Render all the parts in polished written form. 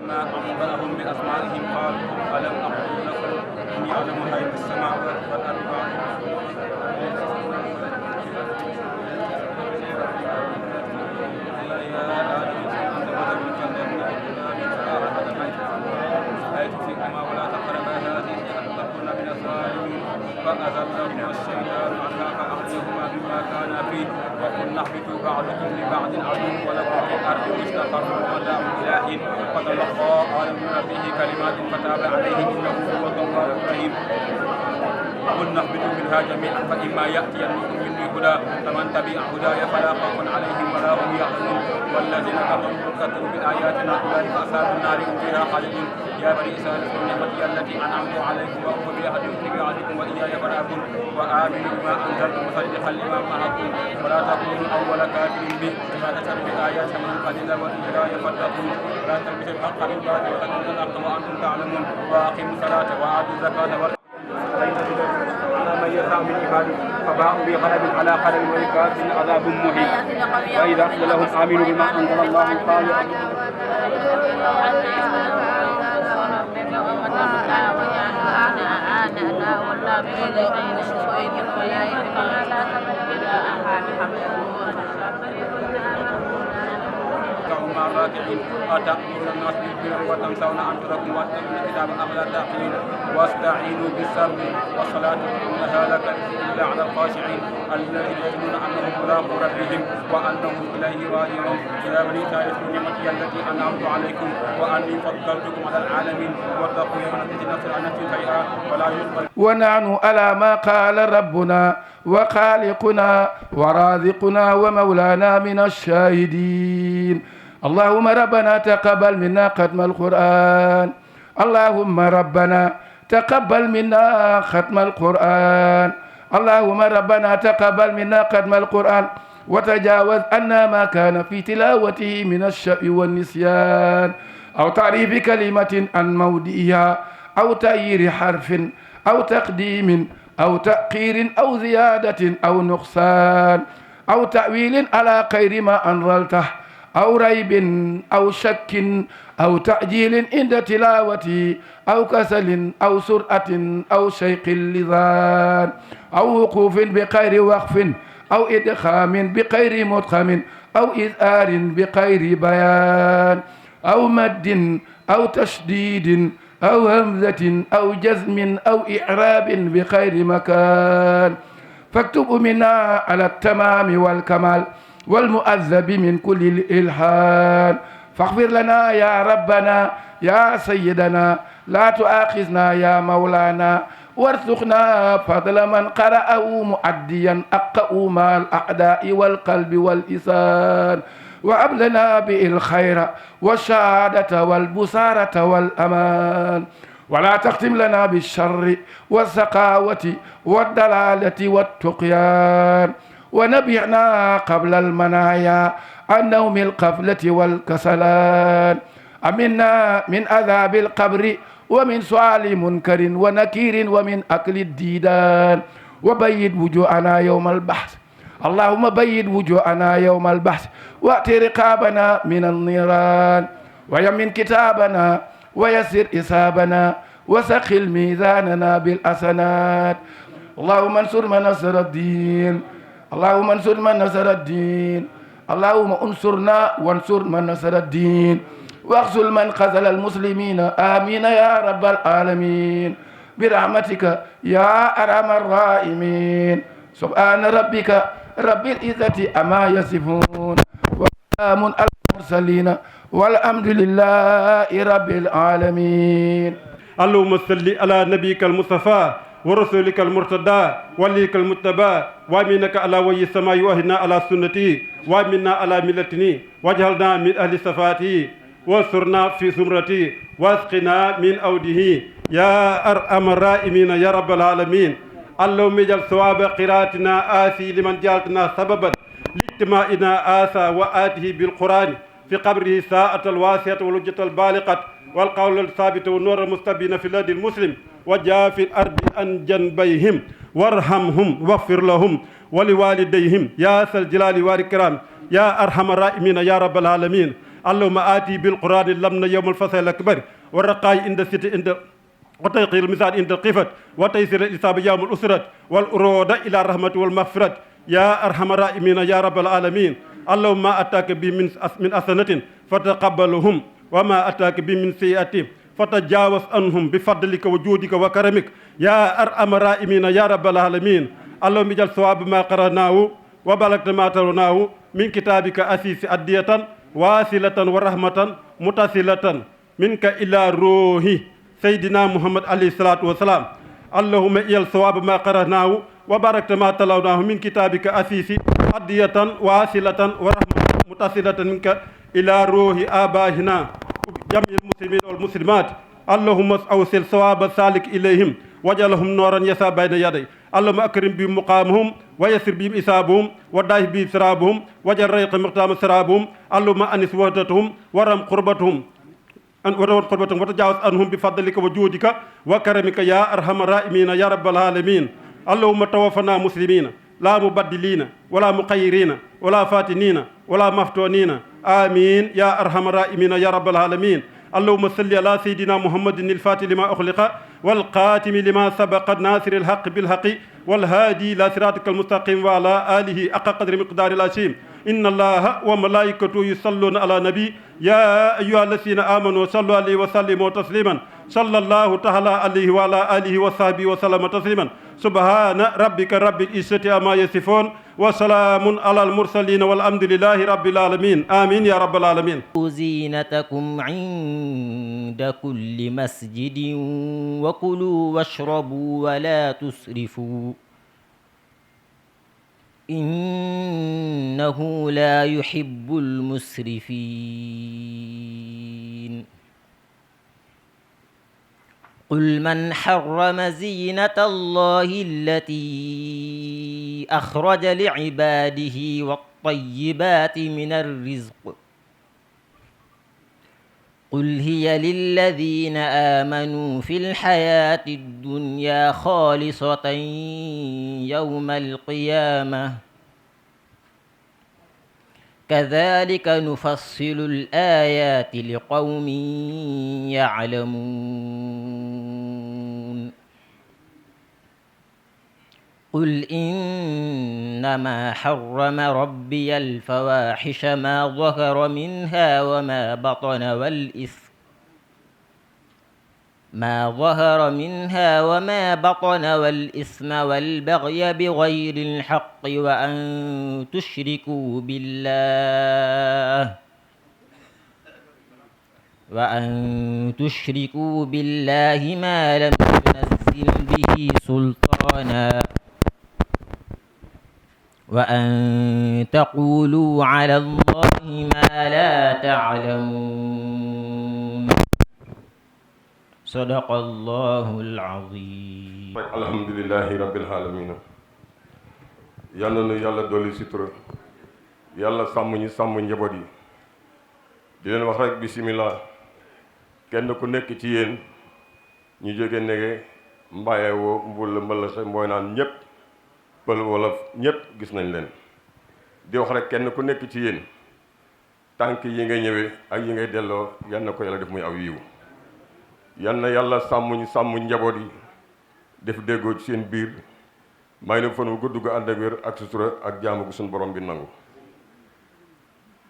فلما أنبأهم بأسمائهم قال ألم أقل لكم إني أعلم غيب السماوات والأرض ولا تقربا هذه حتى تكون من الظالمين فأزلهما الشيطان عنها فأخرجهما مما كانا فيه وقلنا اهبطوا بعضكم لبعض عدو ولكم في الأرض مستقر ومتاع إلى حين فتلقى آدم من ربه كلمات فتاب عليه إنه هو الغفور الرحيم قلنا اهبطوا منها جميعا فإما يأتينكم مني هدى فمن تبع هداي فلا خوف عليهم ولا هم يحزنون والذين كفروا بآياتنا أولئك أصحاب النار هم فيها خالدون يا بني إسرائيل اذكروا نعمتي التي أنعمت عليكم وأوفوا بعهدكم وإياي فارهبون وآمنوا بما أنزلت مصدقا لما معكم ولا تكونوا أول كافر به ولا تشتروا بآيات ثمنا قليلا وإياي فاتقون لا تلبسوا الحق بالباطل وتكتموا الحق وأنتم تعلمون وأقيموا الصلاة وآتوا الزكاة على من يشاء من عباده فباءوا بغضب على غضب وللكافرين عذاب مهين وإذا قيل لهم آمنوا بما أنزل الله قالوا مع الراكعين أتأمرون الناس بالبر وتنسون أنفسكم وأنتم الكتاب أفلا تعقلون واستعينوا بالصبر والصلاة إنها لكبيرة إلا على الخاشعين الذين يظنون أنهم ملاقو ربهم وأنهم إليه راجعون يا بني إسرائيل اذكروا نعمتي التي أنعمت عليكم وأني فضلتكم على العالمين واتقوا يوما تجزي نفس عن نفس شيئا ولا يقبل ونحن على ما قال ربنا وخالقنا ورازقنا ومولانا من الشاهدين. اللهم ربنا تقبل منا ختم القرآن. اللهم ربنا تقبل منا ختم القرآن. اللهم ربنا تقبل منا ختم القرآن وتجاوز عنا ما كان في تلاوته من الشأ والنسيان أو تعريف كلمة عن موضعها أو تغيير حرف أو تقديم أو تأخير أو زيادة أو نقصان أو تأويل على غير ما أنزلته أو ريب أو شك أو تعجيل عند تلاوة أو كسل أو سرعة أو شيق اللسان أو وقوف بغير وقف أو إدخام بغير مدخم أو إذآر بغير بيان أو مد أو تشديد أو همزة أو جزم أو إعراب بغير مكان فاكتب منا على التمام والكمال والمؤذب من كل الإلحان فاغفر لنا يا ربنا يا سيدنا لا تؤاخذنا يا مولانا وارزقنا فضل من قرأه مؤديا أقأ مع الأعداء والقلب والإسان وأبلنا به الخير والشهادة والبصارة والأمان ولا تختم لنا بالشر والسقاوة والدلالة والتقيان ونبعنا قبل المنايا عن نوم القفلة والكسلان أمنا من عذاب القبر ومن سؤال منكر ونكير ومن أكل الديدان وبيد وجوهنا يوم البحث اللهم بيد وجوهنا يوم البحث وأت رقابنا من النيران ويمن كتابنا ويسر إصابنا وسخل ميزاننا بالأسنات اللهم انصر من نصر الدين اللهم انصر من نصر الدين اللهم انصرنا وانصر من نصر الدين واغسل من خذل المسلمين آمين يا رب العالمين برحمتك يا أرحم الراحمين سبحان ربك رب العزة أما يصفون وسلام على المرسلين والحمد لله رب العالمين. اللهم صل على نبيك المصطفى ورسولك المرتضى وليك المتبى وامنك على وجه السماء واهدنا على سنتي وامنا على ملتني واجعلنا من اهل صفاتي وانصرنا في سمرتي واسقنا من اوده يا ارحم الراحمين يا رب العالمين. اللهم اجعل ثواب قراءتنا آسي لمن جعلتنا سببا لاجتماعنا آسى وآته بالقرآن في قبره ساعة الواسعة والوجة البالغة والقول الثابت والنور المستبين في الأرض المسلم وجاء في الأرض عن جنبيهم وارحمهم واغفر لهم ولوالديهم يا ذا الجلال والإكرام يا أرحم الراحمين يا رب العالمين. اللهم آتي بالقرآن لمنا يوم الفصل الأكبر والرقاي عند الست عند وتيقير الميزان عند القفة وتيسير الإصابة يوم الأسرة والأرودة إلى الرحمة والمغفرة يا أرحم الراحمين يا رب العالمين. اللهم ما أتاك به من حسنة فتقبلهم وما أتاك به من سيئة فتجاوز عنهم بفضلك وجودك وكرمك يا أرحم الراحمين يا رب العالمين. اللهم اجعل ثواب ما قرأناه وبلغت ما تروناه من كتابك أسيس أدية واصلة ورحمة متصلة منك إلى روحي سيدنا محمد عليه الصلاة والسلام. اللهم اجعل ثواب ما قرأناه وباركت ما تلوناه من كتابك أسيس أدية واصلة ورحمة متصلة منك إلى روح آبائنا جميع المسلمين والمسلمات. اللهم أوصل ثواب سالك إليهم وجعلهم نورا يسعى بين يدي. اللهم أكرم بهم مقامهم ويسر بهم إصابهم وداه بهم سرابهم وجعل ريق مقدام سرابهم. اللهم أنس وحدتهم ورم قربتهم وتجاوز عنهم بفضلك وجودك وكرمك يا أرحم الراحمين يا رب العالمين. اللهم توفنا مسلمين لا مبدلين ولا مقيرين ولا فاتنين ولا مفتونين آمين يا أرحم الراحمين يا رب العالمين. اللهم صل على سيدنا محمد الفاتح لما أخلق والقاتم لما سبق الناصر الحق بالحق والهادي إلى صراطك المستقيم وعلى آله حق قدر مقدار العظيم. إن الله وملائكته يصلون على النبي يا أيها الذين آمنوا صلوا عليه وسلموا تسليما. صلى الله تعالى عليه وعلى آله وصحبه وسلم تسليما. سبحان ربك رب العزة عما يصفون وسلام على المرسلين والحمد لله رب العالمين. آمين يا رب العالمين. زينتكم عند كل مسجد وكلوا واشربوا ولا تسرفوا إنه لا يحب المسرفين. قل من حرم زينة الله التي أخرج لعباده والطيبات من الرزق قل هي للذين آمنوا في الحياة الدنيا خالصة يوم القيامة كذلك نفصل الآيات لقوم يعلمون. قل إنما حرم ربي الفواحش ما ظهر منها وما بطن والإثم والبغي بغير الحق وأن تشركوا بالله ما لم ينزل به سلطانا وأن تقولوا على الله ما لا تعلمون. صدق الله العظيم. الحمد لله رب العالمين. yàlla na yàlla dolli sutura yàlla sàmm ñu sàmm njaboot yi di leen wax rek bisimilah kenn ku nekk ci yéen ñu jóge nege mbaaye woo mbul mbalaxe mbooy naan ñëpp pël wolof ñëpp gis nañ leen di wax rek kenn ku nekk ci yéen tànk yi ngay ñëwee ak yi ngay delloo yal na ko yàlla def muy aw yiw yal na yàlla sàmm ñu sàmm njaboot yi def déggoo ci seen biir may na fan wu gudd gu ànd ak wér ak sutura ak jaamu gu suñu borom bi nangu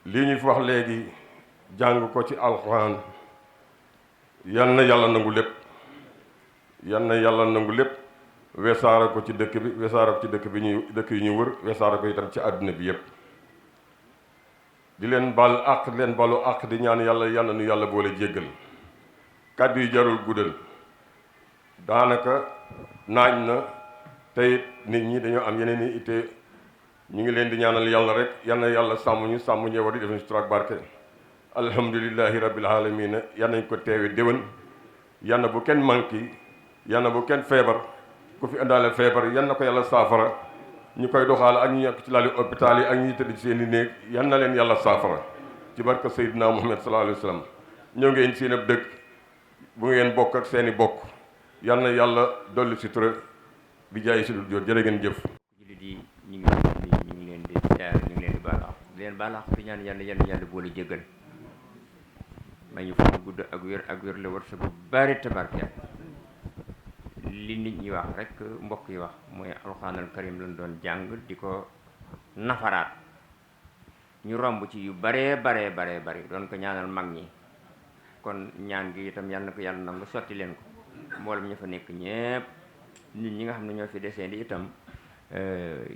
lii ñu fi wax léegi jàng ko ci alxuraan yal na yàlla nangu lépp yal na yàlla nangu lépp wesaara ko ci dëkk bi wesaara ko ci dëkk yi ñu wër wesaara ko itam ci àdduna bi yépp di leen bal àq di leen balu àq di ñaan yàlla nu yàlla boole jéggal kàddu yi jarul guddal daanaka naaj na tey nit ñi dañoo am yeneen i itte ñu ngi leen di ñaanal yàlla rek yal na yàlla sàmm ñu sàmm njaboot yi def ñu sutura ak barke alhamdulillahi rabbil alamin yal nañ ko teewe déwén yal na bu kenn manqué yal na bu kenn feebar ku fi indaale feebar yal na ko yàlla saafara ñu koy doxaal ak ñu nekk ci laali hôpital yi ak ñuy tëdd ci seen i néeg yal na leen yàlla saafara ci barke Seydina Muhammad sallallahu alayhi wa sallam ñëw ngeen seen ab dëkk bu ngeen bokk ak seen i bokk yal na yàlla dolli sutura bi jaay si dul jot jërë ngeen jëf. jullit yi ñu ngi leen di jaar ñu ngi leen di baal àq di leen baal àq fi ñaan yàlla boole jéggal may ñu fan gudd ak wér la wërsëg bu bari tabarkeel li nit ñi wax rek mbokk yi wax mooy alxuraanal karim lañ doon jàng di ko nafaraat ñu romb ci yu baree bari doon ko ñaanal mag ñi kon ñaan gi itam yal na ko yàlla nangu sotti leen ko mboolem ñu fa nekk ñépp nit ñi nga xam ne ñoo fi desee di itam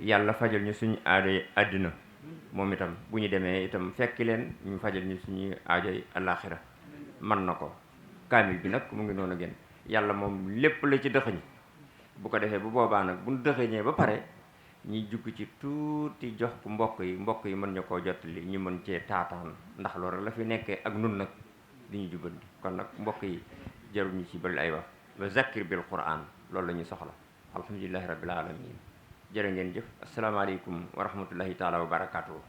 yàlla fajal ñu suñu aajoy àddina moom itam bu ñu demee itam fekki leen ñu fajal ñu suñu aajoy alaaxira man na ko kaamil bi nag mu ngi noonu gën yàlla moom lépp la ci dëxëñ bu ko defee bu boobaa nag bu ñu dëxëñee ba pare ñi jugg ci tuuti jox ko mbokk yi mën ñu koo jottali ñu mën cee taataan ndax loolu la fi nekkee ak nun nag di ñu jubbanti kon nag mbokk yi jarul ñu ci bëri ay wax wa zakkir bil quran loolu la ñu soxla alhamdulillahi rabbil alamin jërë ngeen jëf asalaamaaleykum wa rahmatullahi taala wa barakaatuhu